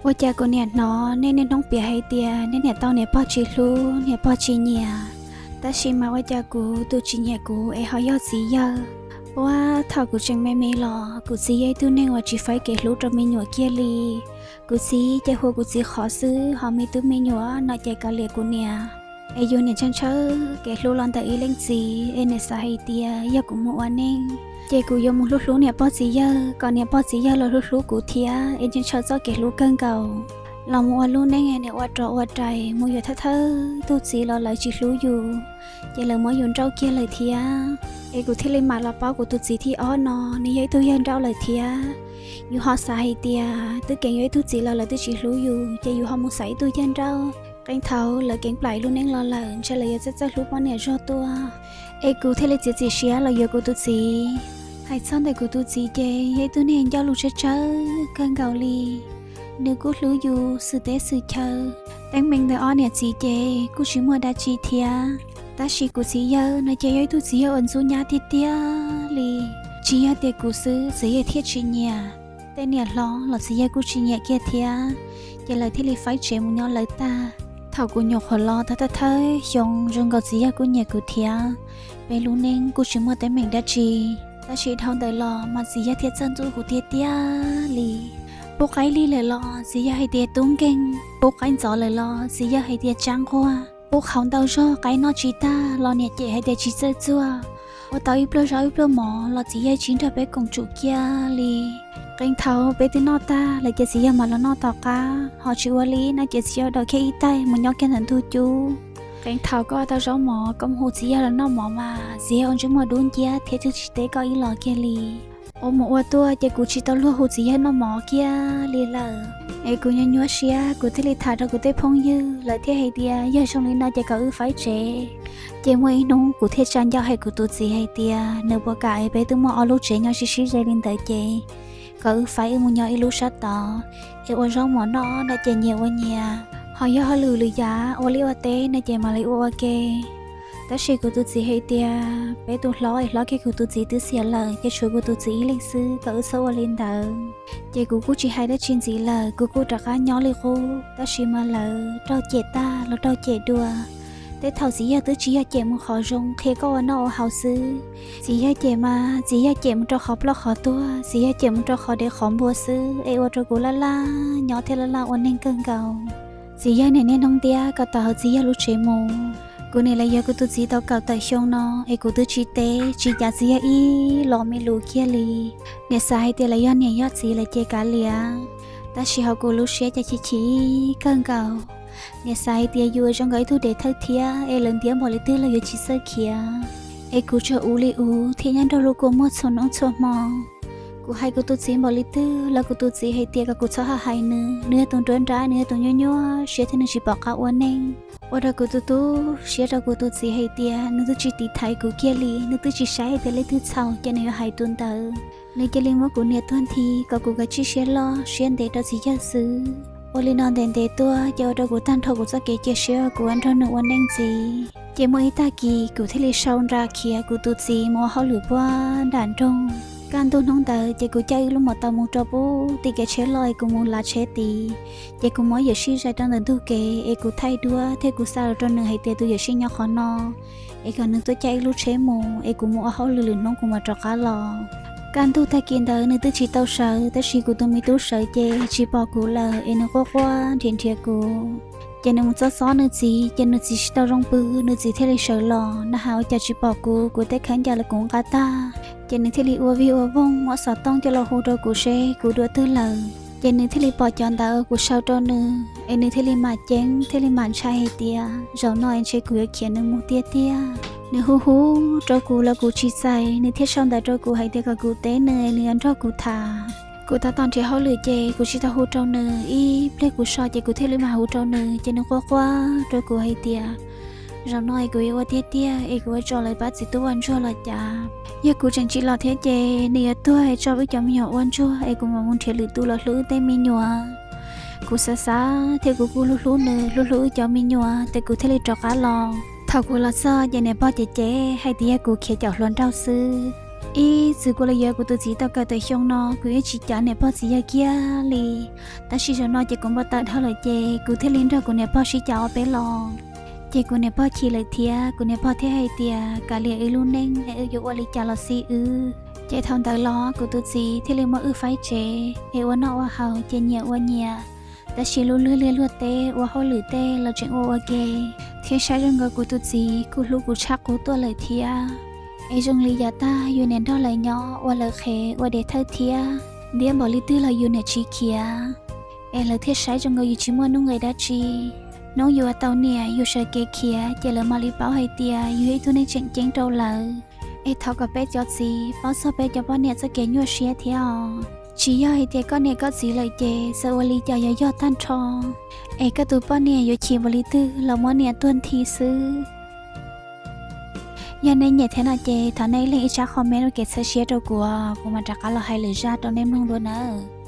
Ua cas kuv niam hnov nej niaj hnub piav hais tias nej niam tau niam pog tsis hlub, niam pog tsis nyiam, tab sis mas ua cas kuv tus tsis nyiam kuv es ho yog txiv yawg? Puag thaum kuv tseem me me los kuv txiv yog ib tug neeg uas tsis faib kev hlub rau me nyuam kiag li. Kuv txiv ces hu kuv txiv qhov xwb, ho me tub me nyuam no ces kav liam kuv niam. Es yus niam ntshaw ntshaw kev hlub los ntawm ib leej txiv, es niam xav hais tias yog kuv mus ua neej ces kuv yuav mus hlub hlub niam pog txiv yawg kom niam pog txiv yawg los hlub hlub kuv thiab, es ntshaw ntshaw txoj kev hlub kawg nkaus. Los mus ua lub neej niam ua rov ua rais, mus yuav thawj thawj tug txiv los lawv tsis hlub yus, ces lawv muab yus nrauj kiag lawm thiab. Es kuv thiaj li mam los paub kuv tus txiv thib ob no nws yog ib tug yawg nrauj lawm thiab. Yus ho xav hais tias twb keev yuav ib tug txiv los lawv twb tsis hlub yus, ces yus ho mus xaiv ib tug yawg nrauj. Qee thaum lawv keev plam lub neej los lawm ntshe lawv yuav txawj txawj hlub poj niam zog tuaj. Es kuv thiaj li txiav txim siab los yuav kuv tus txiv. Hais txog ntawm kuv tus txiv ces yog ib tug neeg ncauj lus tsawg tsawg kawg nkaus li. Nws kuj hlub yus xwm teb xwm chaw. Teeb meem ntawm ob niam txiv ces kuj tsis muaj dab tsi thiab, tab sis kuv txiv yawg no ces yog ib tug txiv yawg uas ntxub nyab tiag tiag li. Tsis yog tias kuv xwb txiv yawg thiaj tsis nyiam, tej niam hlob los txiv yawg kuj tsis nyiam kiag thiab. Ces lawv thiaj li faib tsev mus nyob lawv tag. Thaum kuv nyuam qhuav los tau thawj thawj xyoo zoo nkaus txiv yawg kuj nyiam kuv thiab. Peb lub neej kuj tsis muaj teeb meem dab tsi, tab sis dhau ntawd los mas txiv yawg thiaj txawj ntxub kuv tiag tiag li. Pub qaib lig lawm los txiv yawg hais tias tub nkeeg, pub qaib ntxov lawm los txiv yawg hais tias tsab nquag, pub qhauv ntau zog qaib noj tsis tag los niam cem hais tias tsis txawj txuag. Ua tau ib pluag zaub ib pluag mov los txiv yawg tsis nrog peb koom tsum kiag li. Qee thaum peb twb noj tag lawm ces txiv yawg mam los noj tom qab, ho tsis ua li no ces txiv yawg daus kiag ib taig mus nyob kiag ntawm ntug cub. Qee thaum koj ua tau zaub mov koj mus hu txiv yawg los noj mov mas txiv yawg ua ntsej muag dub nciab thiab tsis teb koj ib los kiag li. Ua mus ua tuaj ces kuv tsis tau luag hu txiv yawg noj mov kiag li lawm. Es kuv nyuaj nyuaj siab kuv thiaj li tham rau kuv tej phooj ywg, lawv thiaj hais tias yog zoo li no ces kom wb faib tsev. Ces muaj ib hnub kuv thiaj tsa ncauj hais kuv tus txiv hais tias nws puas kam es peb twb muaj ob lub tsev nyob sib sib ze li ntawd ces kom wb faib wb mus nyob ib lub sab tod, es ua zaub mov noj no ces nyias ua nyias, ho yog hauj lwm lwm yam ua liaj ua teb no ces mam li ua ua ke. Tab sis kuv tus txiv hais tias peb tus hlob es hlob kiag kuv tus txiv twb xiam lawm ces tshuav kuv tus txiv ib leeg xwb, kom wb txhob ua li ntawd. Ces kuv kuj tsis hais dab tsi ntxiv lawm, kuv kuj rov qab nyob li qub, tab sis mas lawv raug cem tag los raug cem dua. Tej thaum txiv yawg twb tsis yog cem mus qhov zoo qhia koj ua noj ua haus xwb, txiv yawg cem mas txiv yawg cem mus rau qhov ploj qhov tuag, txiv yawg cem mus rau qhov dev qhov npua xwb, es ua rau kuv laj laj nyob thiab laj laj ua neeg kawg nkaus. Txiv yawg niam niaj hnub ntiab kom tawm hauv txiv yawg lub tsev mus. Kuv niam los yuav kuv tus txiv tau kaum tawm xyoo no es kuv twb tsis teb tsis cav txiv yawg ib los me lus kiag li. Niam xav hais tias lawv yog niam yog txiv lawm ces kav liam, tab sis hauv kuv lub siab cas chim chim kawg nkaus. Niam xav hais tias yus zoo nkaus ib tug dev thawj thiab es lawv ntiab npaum li twg los yuav tsis txawj khiav. Es kuv tsuas ua li ub thiab nyob nrog luag kua muag txhua hnub txhua hmo. Kuv hais kuv tus txiv npaum li twg los kuv tus txiv hais tias kom kuv txhob hais nws, nws yog tus nruab nrab, nws yog tus nyuaj nyuaj siab thiab nws tsis pom qab ua neej. Ua rau kuv tu tu siab rau kuv tus txiv hais tias nws twb tsis tiv thaiv kuv kiag li, nws twb tsis saib hais tias leej twg txhaum ces nws yuav hais tus ntawd. Nws cia li muab kuv niam tuag nthi kom kuv kav tsij siab loj siab ntev rau txiv yawg xwb. Ua li no ntev ntev tuaj ces ua rau kuv tag nrho kuv txoj kev cia siab kuv ua nrog nws ua neej ntxiv. Ces muaj ib tag kis kuv thiaj li sau nra khiav kuv tus txiv mus ua hauj lwm puag nram nroog. Kaj ntug hnub ntawd ces kuv caij ib lub mos taus mus rau pub tim kev tsheb loj es kuv mus lav tsheb tid. Ces kuv muab yawm sij zais rau ntawm ntug kev es kuv thaij duab thiab kuv xa los rau nws hais tias tus yawm sij nyob qhov no, es kom nws tuaj caij ib lub tsheb mus es kuv mus ua hauj lwm lwm hnub kuv mam rov qab los. Kaj ntug tag kis ntawd nws twb tsis tau sawv, tab sis kuv tus me tub sawv ces tsis pom kuv lawm es nws quaj quaj nrhiav nrhiav kuv. Ces nws mus txob txob nws txiv, ces nws txiv tsis tau zoo pw, nws txiv thiaj li sawv los, nws hais ua cas tsis pom kuv, kuv tej khaub ncaws los kuv nqa tag. Ces nws thiaj li ua vig ua voog muab xov tooj coj los hu rau kuv seb kuv dua twg lawm. Ces nws thiaj li pom cov ntawd kuv sau rau nws, es nws thiaj li mam ceeb thiaj li mam ntshai hais tias zaum no es ntshe kuv yuav khiav nws mus tiag tiag. Nws hu hu rau kuv los kuv tsis txais, nws thiaj sau ntawv rau kuv hais tias kom kuv teb nws es nws yuav nrog kuv tham. Kuv tab tom nrhiav hauj lwm ces kuv tsis tau hu rau nws, ib pliag kuv so ces kuv thiaj li mam hu rau nws, ces nws quaj quaj rau kuv hais tias zaum no es kuv yuav ua tiag tiag es kuv yuav tso lawv pab txiv tub ua ntsuag los cas. Yog kuv tseem tsis los thiab ces nws yuav tuag es tso wb cov me nyuam ua ntsuag es kuv mam mus nrhiav lwm tus los hlub wb tej me nyuam. Kuv xav xav thiab kuv kuj hlub hlub nws, hlub hlub wb cov me nyuam, ces kuv thiaj li rov qab los. Thaum kuv los txog ces niam pog cem cem hais tias yog kuv khiav caum hluas nraug xwb. Ib txwm kuv los yuav kuv tus txiv tau kaum tawm xyoo no kuv yeej tsis cav niam pog txiv yawg kiag li. Tab sis zaum no ces kuv npau taws dhau lawm ces kuv thiaj li nrog kuv niam pog sib cav ua peb los. Ces kuv niam pog chim lawm thiab kuv niam pog thiaj hais tias kav liam wb lub neej es wb yuav ua li cas los xij wb. Ces thaum ntawd los kuv tus txiv thiaj li muab wb faib tsev es ua noj ua haus ces nyias ua nyias. Tab sis lub lwg liaj luag teb ua hauj lwm tej los tseem ua ua ke, thiab saib zoo nkaus kuv tus txiv kuj hlub kuv tshaj qub tuaj lawm thiab. Es zoo li yav tag yus niam nrog lawv nyob ua lawv qhev ua dev thawj thiab, ntiab npaum li twg los yus niam tsis khiav. Es lawv thiaj saib zoo nkaus yus tsis muaj nuj nqis dab tsi. Hnub yus ua tau niam yus sawv kev khiav ces lawv mam li paub hais tias yus yog ib tug neeg tseem ceeb rau lawv. Es thov kom peb cov txiv paub txog peb cov poj niam txoj kev nyuaj siab thiab os. Tsis yog hais tias koj niam koj txiv lawm ces txawm ua li cas yuav yog tag nrho, es koj tus poj niam yuav chim npaum li twg los muab niam tuag nthi xwb. Yog nej nyiam thiab no ces thov nej leej ib tsab comment ua kev txhawb siab rau kuv, kuv mam rov qab los hais lwm zaj rau nej mloog dua nawb.